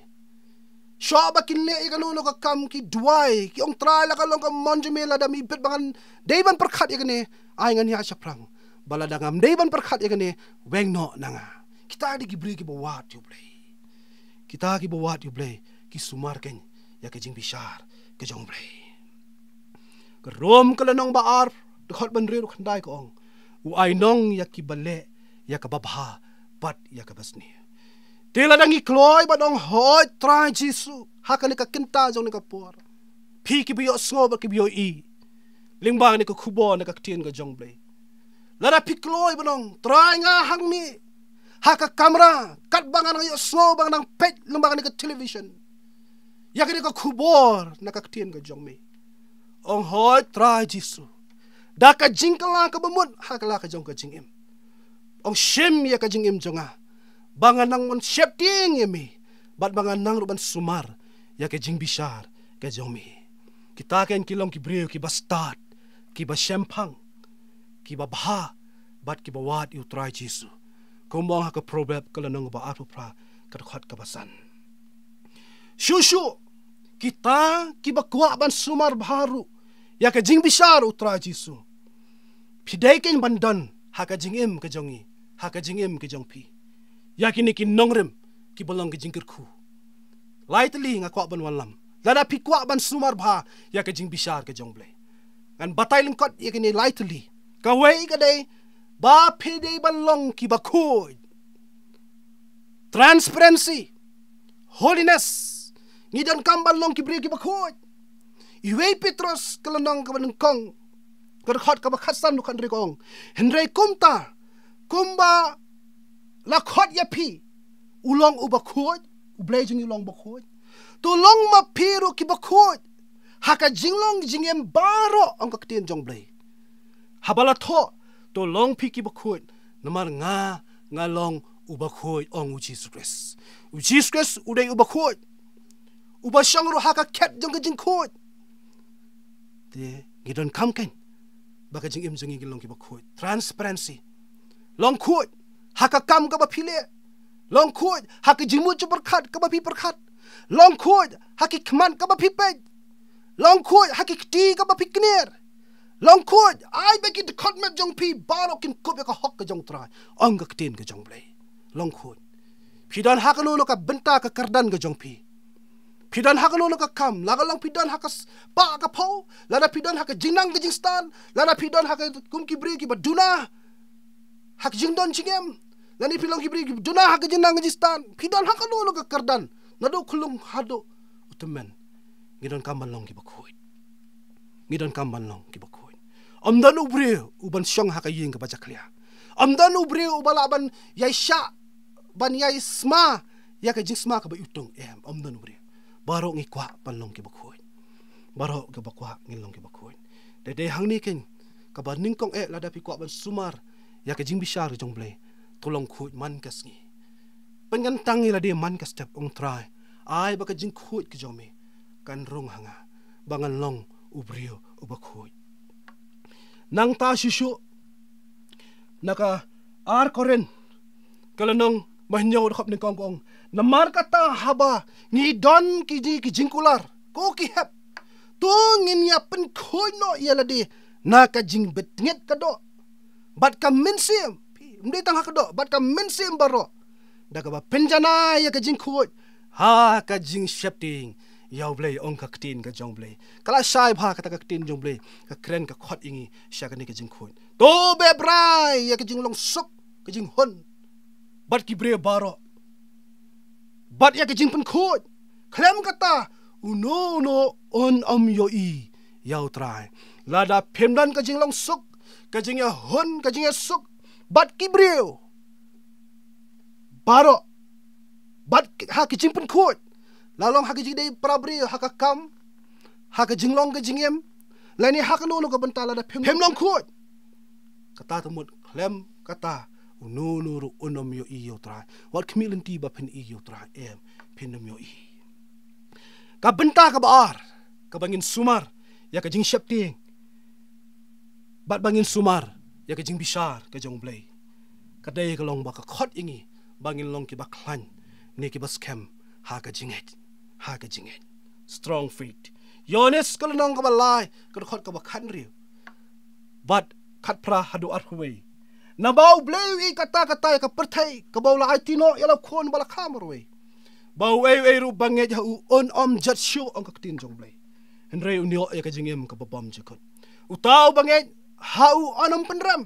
Shuwa ba kin leh ïa kano kano ka kam ki duwai, ki ong, Trai, la ka long ka mon jong me, lada me bit ba ngan dei ban pyrkhat ïa kane, ai ngan ïaid shaphrang. Ba lada ngam dei ban pyrkhat ïa kane, weng noh na nga. Kita dei ki briew kiba wad ïa U Blei. Kita kiba wad ïa U Blei ki sumar keiñ ïa ka jingbishar ka jong U Blei. Ka Rom ka lynnong ba ar, dkhot ba hynriew khyndai ka ong, u ainong ïa kiba leh ïa kaba bha bad ïa kaba sniew. Te lada ngi kloi bad ong, Hooid Trai Jisu, ha kane ka kynta jong kane ka por, phi kiba ïohsngew bad kiba ïohi lyngba kane ka khubor na ka ktien ka jong U Blei. Lada phi kloi bad ong, Trai, nga hangne ha ka kamra, katba nga nang ïohsngew, ba nga nang peit lyngba kane ka television ïa kane ka khubor na ka ktien ka jong me, ong, Hooid Trai Jisu, da ka jingkylla kaba mut ha ka la ka jong ka jingim, ong, shim ïa ka jingim jong nga, ba ngan nang ban sheptieng ïa me, bad ba ngan nang ruh ban sumar ïa ka jingbishar ka jong me. Kita keiñ ki long ki briew kiba stad, kiba shemphang, kiba bha, bad kiba wad ïa U Trai Jisu. Kumba ong ha ka Proverb ka lynnong ba arphew phra, ka dkhot kaba san. Shuh shuh, kita kiba kwah ban sumar bha ruh ïa ka jingbishar U Trai Jisu, phi dei keiñ ban don ha ka jingim ka jong ngi, ha ka jingim ka jong phi, ïa kine ki nongrim kiba long ka jingkyrkhu. Lai tylli nga kwah ban wallam, lada phi kwah ban sumar bha ïa ka jingbishar ka jong U Blei, ngan batai lyngkot ïa kine lai tylli. Kawei ka dei ba phi dei ban long kiba khuid. Transparency, holiness. Ngi donkam ban long ki briew kiba khuid. Iwei Petros ka lynnong kaba nyngkong, ka dkhot kaba khatsan, dkhot hynriew ka ong, hynrei kumta, kumba la khot ïa phi u long uba khuid, U Blei jong ngi u long uba khuid, to long ma phi ruh kiba khuid ha ka jinglong jingim baroh, ong ka ktien jong U Blei. Haba la thoh, to long phi kiba khuid, namar nga, nga long uba khuid, ong U Jisu Khrist. U Jisu Khrist u dei uba khuid, uba shong ruh ha ka khet jong ka jingkhuid. Te ngi donkam keiñ ba ka jingim jong ngi kan long kiba khuid. Transparency. Long khuid ha ka kam kaba phi leh. Long khuid ha ka jingmut jingpyrkhat kaba phi pyrkhat. Long khuid ha ki khmat kaba phi peit. Long khuid ha ki kti kaba phi kner. Long khuid, ai ba ki dkhot met jong phi baroh kin kup ïa ka hok ka jong U Trai, ong ka ktien ka jong U Blei. Long khuid. Phi don ha kano kano ka bynta ka kyrdan ka jong phi, phi don ha kano kano ka kam, la ka long phi don ha ka s-, pah ka phew, lada phi don ha ka jingnang ka jingstad, lada phi don ha ka kum ki briew kiba duna ha ka jingdon jingem, lane phi long ki briew kiba duna ha ka jingnang ka jingstad, phi don ha kano kano ka kyrdan, naduh khyllung haduh u tymmen, ngi donkam ban long kiba khuid. Ngi donkam ban long kiba khuid. Ym don u briew uban shong ha ka ïing kaba jakhlia. Ym don u briew uba lah ban ïai shah, ban ïai sma ïa ka jingsma kaba iwtung. Em, ym don u briew. Baroh ngi kwah ban long kiba khuid. Baroh kiba kwah ngin long kiba khuid. Dei, dei hangne keiñ kaba nyngkong eh, lada phi kwah ban sumar ïa ka jingbishar ka jong U Blei, to long khuid man ka sngi. Pynkyntang ïa lade man ka step, ong, Trai, ai ba ka jingkhuid ka jong me kan rung ha nga, ba ngan long u briew uba khuid. Nangta shisha na ka ar Korinth ka lynnong ba hynñiew, dkhot nyngkong ka ong, namar kata haba ngi don ki ji-, ki jingkular, ko ki hep, to ngin ïa pynkhuid noh ïa lade na ka jingbtngit ka doh bad ka mynsiem. Ym dei tang ha ka doh, bad ka mynsiem baroh, da kaba pynjanai ïa ka jingkhuid ha ka jingsheptieng ïa U Blei, ong ka ktien ka jong U Blei. Ka la shai bha kata ka ktien jong U Blei, ka kren ka khot ïa ngi sha kane ka jingkhuid. To beh brai ïa ka jinglong suk, ka jinghun bad ki briew baroh, bad ïa ka jingpynkhuid. Khlem kata, uno uno un ym ïohi ïa U Trai. Lada phim don ka jinglong suk, ka jingïahun, ka jingïasuk bad ki briew baroh, bad ha ki jingpynkhuid, la long ha ki jingdei para briew, ha ka kam, ha ka jinglong ka jingim, lane ha kano kano ka bynta, lada phim, phim long khuid, kata ka mut khlem kata uno uno ruh un ym ïohi ïa U Trai. Wat khmih lynti ba phin ïohi ïa U Trai, em, phin ym ïohi. Ka bynta kaba ar kaba ngin sumar ïa ka jingsheptieng bad ba ngin sumar ïa ka jingbishar ka jong U Blei, ka dei ka long ba ka khot ïa ngi ba ngin long kiba khlaiñ ne kiba skhem ha ka jingngeit, ha ka jingngeit. Strong faith. Ïoannis ka lynnong kaba lai, ka dkhot kaba khathynriew bad khatphra haduh arphew wei. Naba U Blei u ïeit katta katta ïa ka pyrthei, kaba u la aiti noh ïa u Khun ba la kha marwei, ba uei uei ruh ba ngeit ha u un ym jot shuh, ong ka ktien jong U Blei, hynrei un ïoh ïa ka jingim kaba bymjukut. Uta uba ngeit ha u un ym pynrem,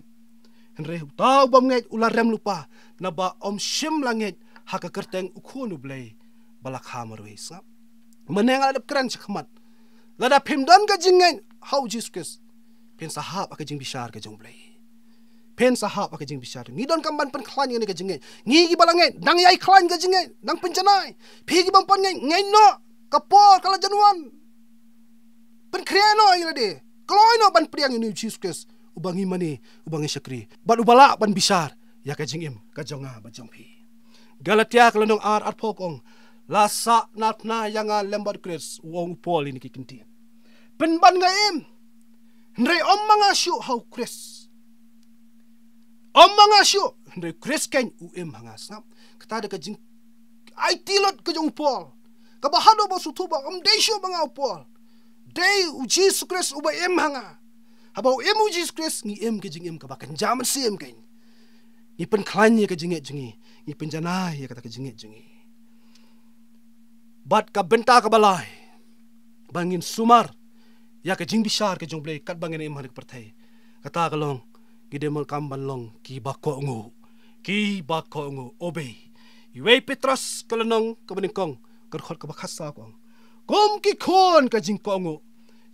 hynrei uta u bym ngeit u la rem lypa, naba um shym la ngeit ha ka kyrteng U Khun U Blei ba la kha marwei. Sngap. Mynne nga la dep kren shakhmat, lada phim don ka jingngeit ha U Jisu Khrist, phin sa hap ha ka jingbishar ka jong U Blei. Phin sa hap ha ka jingbishar. Ngi donkam ban pynkhlaiñ ïa kane ka jingngeit. Ngi kiba la ngeit, dang ïai khlaiñ ka jingngeit, dang pynjanai. Phi kibym pat ngeit, ngeit noh, ka por ka la jan wan. Pynkhreh noh ïa lade, kloi noh ban pdiang ïa une U Jisu Khrist uba ngi mane, uba ngi shakri, bad uba lah ban bishar ïa ka jingim ka jong nga bad jong phi. Galatia ka lynnong ar, arphew ka ong, la sah na phna ïa nga lem bad U Khrist, u ong u Paul ïa kine ki kyntien. Pynban nga im, hynrei ym ma nga shuh, ha U Khrist. Ym ma nga shuh, hynrei U Khrist keiñ u im ha nga. Sngap. Kata dei ka jingaiti lut ka jong u Paul, kaba haduh ba sngewthuh ba ym dei shuh ba nga u Paul, dei U Jisu Khrist uba im ha nga. Haba u im U Jisu Khrist, ngi im ka jingim kaba kynja mynsiem keiñ. Ngi pynkhlaiñ ïa ka jingngeit jong ngi, ngi pynjanai ïa kata ka jingngeit jong ngi. Bad ka bynta kaba lai ba ngin sumar ïa ka jingbishar ka jong U Blei katba ngin im ha kane ka pyrthei, kata ka long, ngi dei ban, kam ban long kiba kohnguh, kiba kohnguh, obey. Iwei Petros ka lynnong kaba nyngkong, ka dkhot kaba khatsaw ka ong, kum ki khun ka jingkohnguh,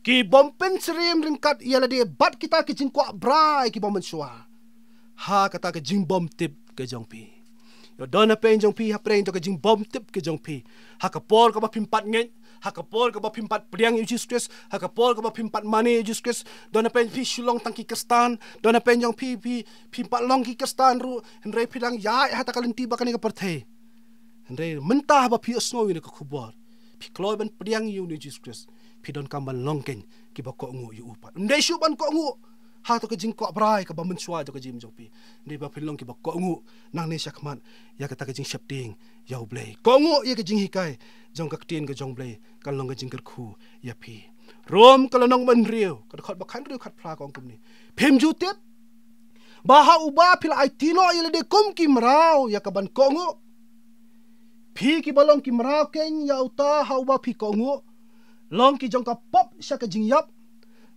ki bym pynsyriem ryngkat ïa lade bad kita ki jingkwah brai kiba mynshuwa ha kata ka jingbymtip ka jong phi. Ïoh don hapdeng jong phi, hapdeng jong ka jingbymtip ka jong phi, ha ka por kaba phim pat ngeit, ha ka por kaba phim pat pdiang ïa U Jisu Khrist, ha ka por kaba phim pat mane ïa U Jisu Khrist, don hapdeng phi shu long tang ki Khristan, don hapdeng jong phi, phi phim pat long ki Khristan ruh, hynrei phi dang ïaid ha kata ka lynti ba kane ka pyrthei. Hynrei mynta haba phi ïohsngew ïa kane ka khubor, phi kloi ban pdiang ïa une U Jisu Khrist, phi donkam ban long keiñ kiba kohnguh ïa u pat. Ym dei shuh ban kohnguh ha kato ka jingkwah brai kaba mynshuwa jong ka jingim jong phi, hynrei ba phin long kiba kohnguh nangne shakhmat ïa kata ka jingsheptieng ïa U Blei. Kohnguh ïa ka jinghikai jong ka ktien ka jong U Blei kan long ka jingkyrkhu ïa phi. Rom ka lynnong ba hynriew, ka dkhot ba khathynriew khatphra ka ong kumne, phim ju tip ba ha uba phi la aiti noh ïa lade kum ki mraw ïa kaban kohnguh, phi kiba long ki mraw keiñ ïa uta ha uba phi kohnguh, long ki jong ka pop sha ka jingïap,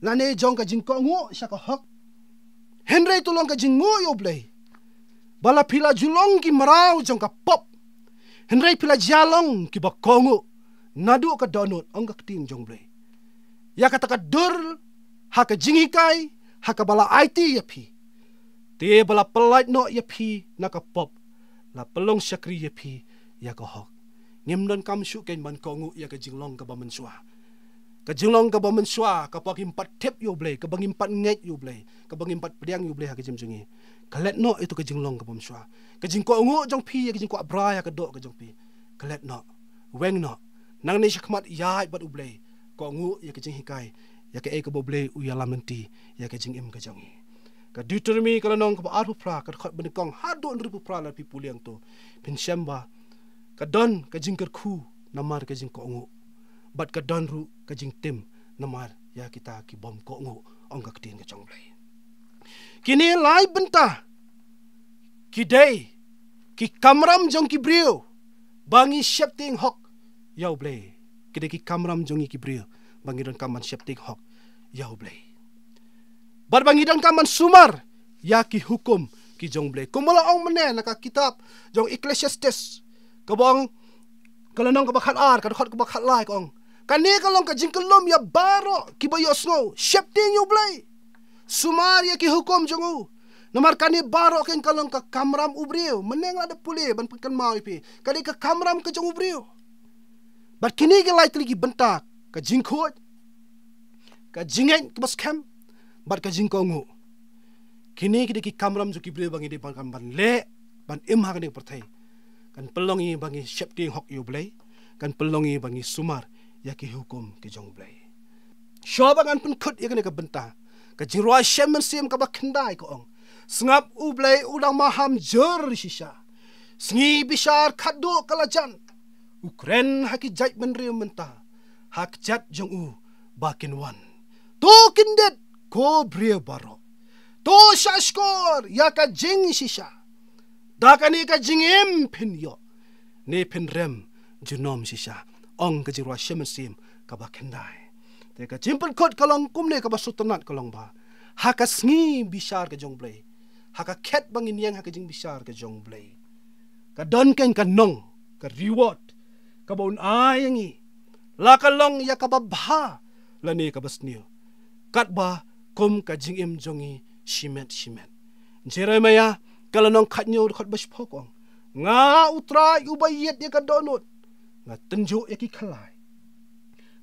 lane jong ka jingkohnguh sha ka hok? Hynrei to long ka jingnguh ïa U Blei ba la phi la ju long ki mraw jong ka pop, hynrei phi la jia long kiba kohnguh naduh ka dohnud, ong ka ktien jong U Blei. Ïa kata ka dur ha ka jinghikai ha kaba la aiti ïa phi, te ba la pyllait noh ïa phi na ka pop, la pynlong shakri ïa phi ïa ka hok. Ngim donkam shuh keiñ ban kohnguh ïa ka jinglong kaba mynshuwa. Ka jinglong kaba mynshuwa, kaba ngim pat tip ïa U Blei, kaba ngim pat ngeit ïa U Blei, kaba ngim pat pdiang ïa U Blei ha ka jingim jong ngi, ka let noh ïa kato ka jinglong kaba mynshuwa. Ka jingkohnguh jong phi ïa ka jingkwah brai ha ka doh ka jong phi, ka let noh. Weng noh. Nangne shakhmat ïaid bad U Blei, kohnguh ïa ka jinghikai, ïa kaei kaba U Blei u ïalam lynti ïa ka jingim ka jong ngi. Ka Deuteronomi ka lynnong kaba arphew phra, ka dkhot ba nyngkong haduh hynriewphew phra, lada phi pule hangto, phin shem ba ka don ka jingkyrkhu namar ka jingkohnguh, bad ka don ruh ka jingtim namar ïa kita ki bym kohnguh, ong ka ktien ka jong U Blei. Kine lai bynta ki dei ki kamram jong ki briew ba ngi sheptieng hok ïa U Blei. Ki dei ki kamram jong ngi ki briew ba ngi donkam ban sheptieng hok ïa U Blei, bad ba ngi donkam ban sumar ïa ki hukum ki jong U Blei. Kumba la ong mynne na ka kitab jong Ecclesiastes, kaba ong, ka lynnong kaba khatar, ka dkhot kaba khatlai, ka ong, kane ka long ka jingkyllum ïa baroh kiba ïohsngew: sheptieng ïa U Blei, sumar ïa ki hukum jong u, Namar kane baroh kein ka long ka kamram u briew, mynne nga la dep pule ban pynkynmaw ïa phi. Kane ka kamram ka jong u briew. Bad kine ki lai tylli ki bynta, ka jingkhuid, ka jingngeit kaba skhem, bad ka jingkohnguh. Kine ki dei ki kamram jong ki briew ba ngi dei ban, ban leh, ban im ha kane ka pyrthei. Kan pynlong ïa ba ngi sheptieng hok ïa u Blei, kan pynlong ïa ba ngi sumar ïa ki hukum ki jong u Blei. Shuwa ba ngan pynkut ïa kane ka bynta, ka jingrwai Shem Mynsiem kaba khyndai ka ong: Sngap, u Blei u dang maham jur shisha. Sngi bishar khatduh ka la jan. U kren ha ki jaitbynriew mynta, ha kjat jong u ba kin wan. To kyndit, ko briew baroh. To shahshkor ïa ka jingshisha. Da kane ka jingim phin ïoh, ne phin rem junom shisha, ong ka jingrwai Shem Mynsiem kaba khyndai. Te ka jingpynkut ka long kumne, kaba sngewtynnat ka long ba, ha ka sngi bishar ka jong u Blei, ha ka khet ba ngin ïeng ha ka jingbishar ka jong u Blei, ka don kein ka nong, ka reward, kaba un ai ïa ngi, la ka long ïa kaba bha lane kaba sniew, katba kum ka jingim jong ngi shimet shimet. Jeremiah ka lynnong khathynñiew dkhot ba shiphew ka ong: Nga u Trai uba ïit ïa ka dohnud, nga tynjuh ïa ki khlai,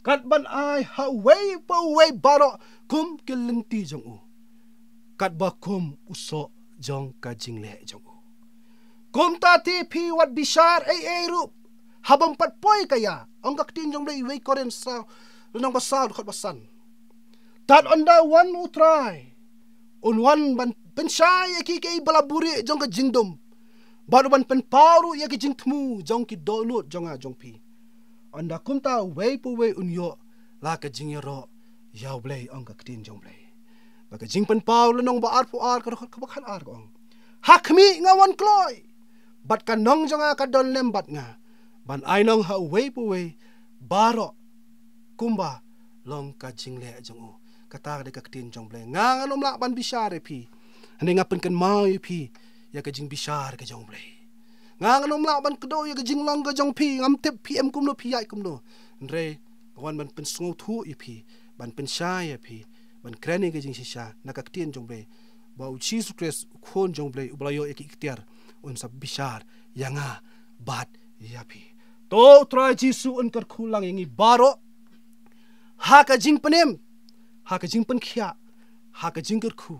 kat ban ai ha uwei pa uwei baroh kum ki lynti jong u, katba kum u soh jong ka jingleh jong u. Kumta te phi wat bishar ei ei ruh, haba ym pat poi ka ïa, ong ka ktien jong u Blei, wei Korinth saw, lynnong ba saw dkhot ba san. Tad ynda wan u Trai, un wan ban pynshai ïa ki, ki ba la buhrieh jong ka jingdum, bad un ban pynpaw ruh ïa ki jingthmu jong ki dohnud jong nga jong phi. Ynda kumta uwei pa uwei un ïoh la ka jingïaroh ïa u Blei, ong ka ktien jong u Blei. Bad ka Jingpynpaw lynnong ba arphew ar, ka dkhot kaba khatar ka ong: Ha khmih, nga wan kloi, bad ka nong jong nga ka don lem bad nga, ban ai nong ha uwei pa uwei baroh kumba long ka jingleh jong u. Kata ka dei ka ktien jong u Blei. Nga ngan ym lah ban bishar ïa phi, hynrei nga pynkynmaw ïa phi ïa ka jingbishar ka jong u Blei. Nga ngan ym lah ban kdew ïa ka jinglong ka jong phi, ngam tip phi im kumno, phi ïaid kumno, hynrei nga wan ban pynsngewthuh ïa phi, ban pynshai ïa phi, ban kren ïa ka jingshisha na ka ktien jong u Blei, ba u Jisu Khrist, u Khun jong u Blei, uba la ïoh ïa ki iktiar, un sa bishar ïa nga bad ïa phi. To u Trai Jisu un kyrkhu lang ïa ngi baroh, ha ka jingpynim, ha ka jingpynkhiah, ha ka jingkyrkhu,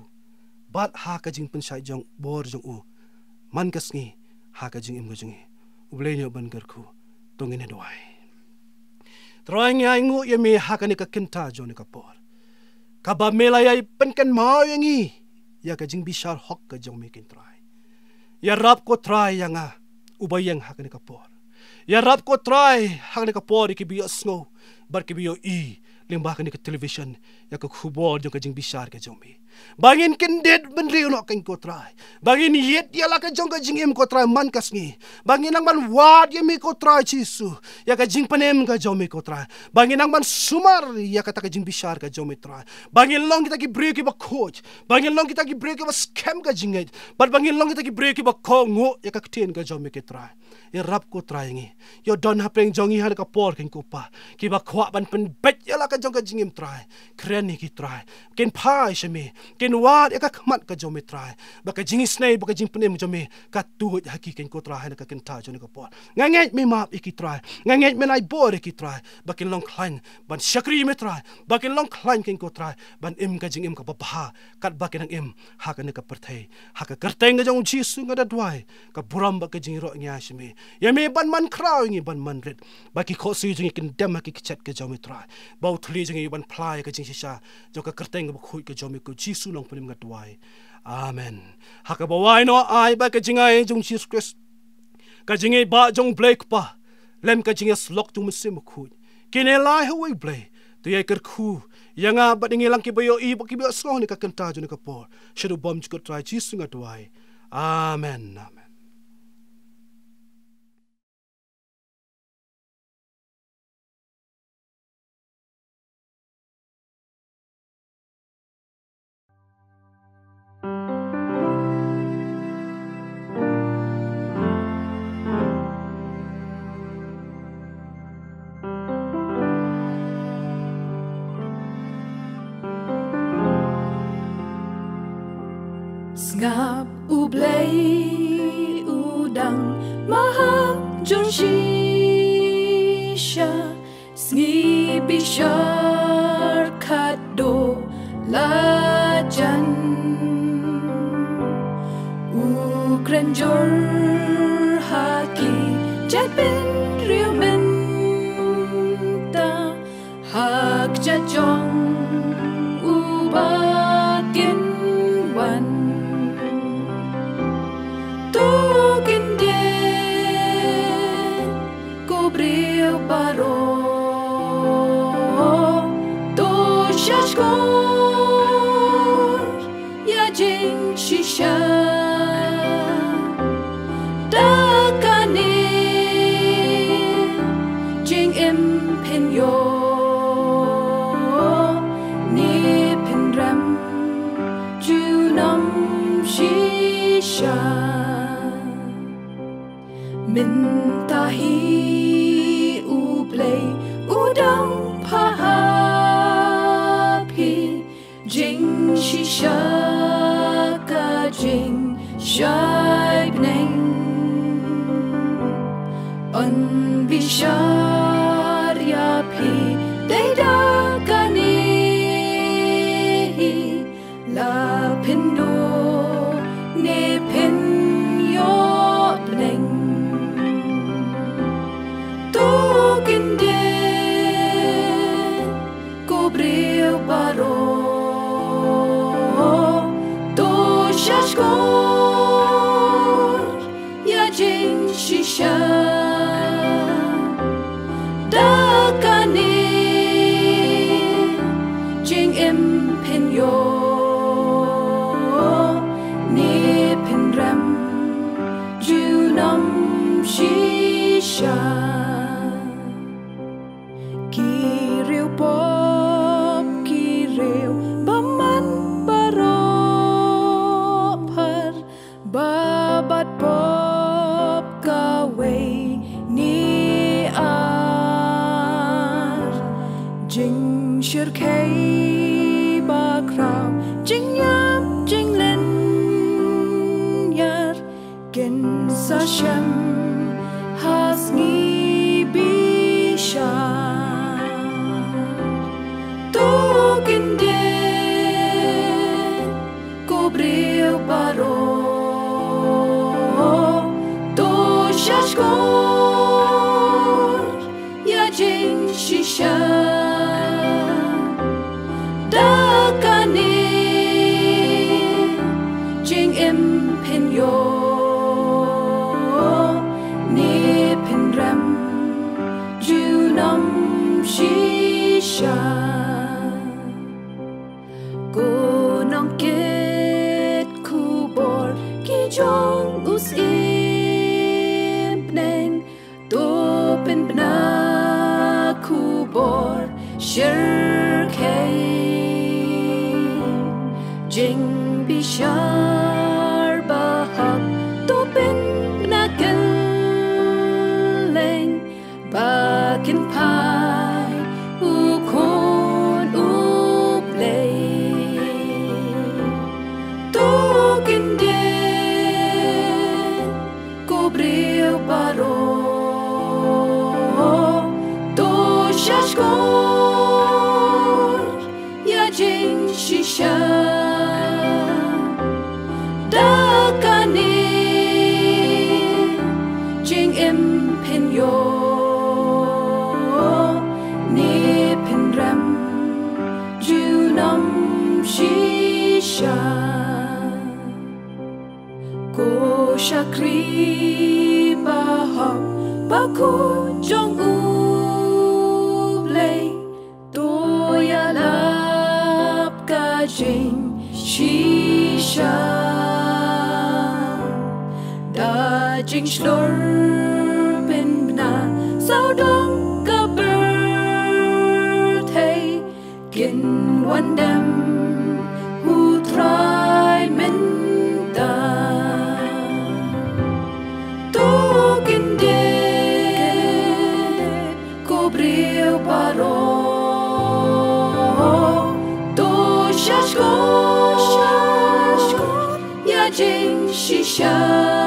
bad ha ka jingpynshait jong bor jong u man ka sngi ha ka jingim ka jong ngi. U Blei un ïoh ban kyrkhu. To ngin ïa duwai. Trai, ngi ainguh ïa me ha kane ka kynta jong kane ka por, kaba me la ïai pynkynmaw ïa ngi ïa ka jingbishar hok ka jong me, ko Trai. Ïarap, ko Trai, ïa nga uba ïeng ha kane ka por. Ïarap, ko Trai, ha kane ka por ïa kiba ïohsngew bad kiba ïohi lyngba kane ka television ïa ka khubor jong ka jingbishar ka jong me. Ba ngin kyndit bynriew noh kein, ko Trai. Ba ngin ïit ïa la ka jong ka jingim, ko Trai, man ka sngi. Ba ngin nang ban wad ïa me, ko Trai Jisu, ïa ka jingpynim ka jong me, ko Trai. Ba ngin nang ban sumar ïa kata ka jingbishar ka jong me, Trai. Ba ngin long kita ki briew kiba khuid. Ba ngin long kita ki briew kiba skhem ka jingngeit. Bad ba ngin long kita ki briew kiba kohnguh ïa ka ktien ka jong me, ko Trai. Ïarap, ko Trai, ïa ngi. Ïoh don hapdeng jong ngi ha kane ka por, kein ko Pa, kiba kwah ban pynbeit ïa la ka jong ka jingim, Trai. Kren ïa ki, Trai. Kin phai sha me, kin wad ïa ka khmat ka jong me, Trai. Ba ka jingisynei, ba ka jingpynim jong me ka tuid ha ki, kein ko Trai, ha kane ka kynta jong kane ka por. Nga ngeit me map ïa ki, Trai. Nga ngeit men ai bor ïa ki, Trai, ba kin long khlaiñ ban shakri ïa me, Trai. Ba kin long khlaiñ, kein ko Trai, ban im ka jingim kaba bha, katba ki nang im ha kane ka pyrthei. Ha ka kyrteng ka jong u Jisu nga da duwai, ka burom bad ka jingïaroh ngi ai sha me. Ïa me ban man khraw, ïa ngi ban man rit. Ba ki khohsiew jong ngi kin dem ha ki kjat ka jong me, Trai. Ba u thylliej jong ngi ban phla ïa ka jingshisha jong ka kyrteng kaba khuid ka jong me, ko Jisu Nongpynim nga duwai. Amen. Ha kaba wai noh, ai ba ka jingai jong u Jisu Khrist, ka jingïeit ba jong u Blei Kpa, lem ka jingïasyllok jong u Mynsiem Bakhuid, kin ïalai ha uwei u Blei. To ïai kyrkhu ïa nga bad ïa ngi lang kiba ïohi bad kiba ïohsngew ha kane ka kynta jong kane ka por. Sha u bymjukut Trai Jisu nga duwai. Amen. Amen. Sngap, U Blei u dang maham jong shisha. Sngi bishar khatduh la jan, u kren jur ha ki jaitbynriew mynta, ha kjat jong uba kin wan. To kyndit, ko briew baroh, to shahshkor ïa jingshisha. Da kane jingim phin ïoh ne phin rem junom shisha. Mynta hi U Blei u dang phah ha phi jingshisha ka jingshai bneng. Un bishar ïa phi dei da kane hi, la phin duh ne phin ïoh bneng. To kyndit, ko briew baroh, to shahshkor ïa jingshisha. Da kane jingim phin ïoh ne phin rem junom shisha. Ki riew pop, ki riew bymman baroh phar, ba bat pop kawei ne ar. Jingshyrkhei bakhraw, jingïap jinglynñiar, kin sa shem ha sngi bishar. To kyndit, ko briew baroh, to shahshkor ïa jingshisha. Da kane jingim phin ïoh ne phin rem junom shisha. Ko nongkit khubor ki jong u Syiem bneng, to pynbna khubor shyrkhei. Jingbishar bahok to pynbna kylleng, ba kin phai u Khun U Blei. To kyndit, ko briew baroh, to shahshkor ïa jingshisha. Da kane jingim phin ïoh ne phin rem junom shisha. Ko shakri bahok bakhuid jong U Blei, to ïalap ka jingshisha. Da jingshlur pynbna sawdong ka pyrthei, kin wan dem U Trai mynta. To kyndit, ko briew baroh, to shahshkor, shahshkor ïa jingshisha.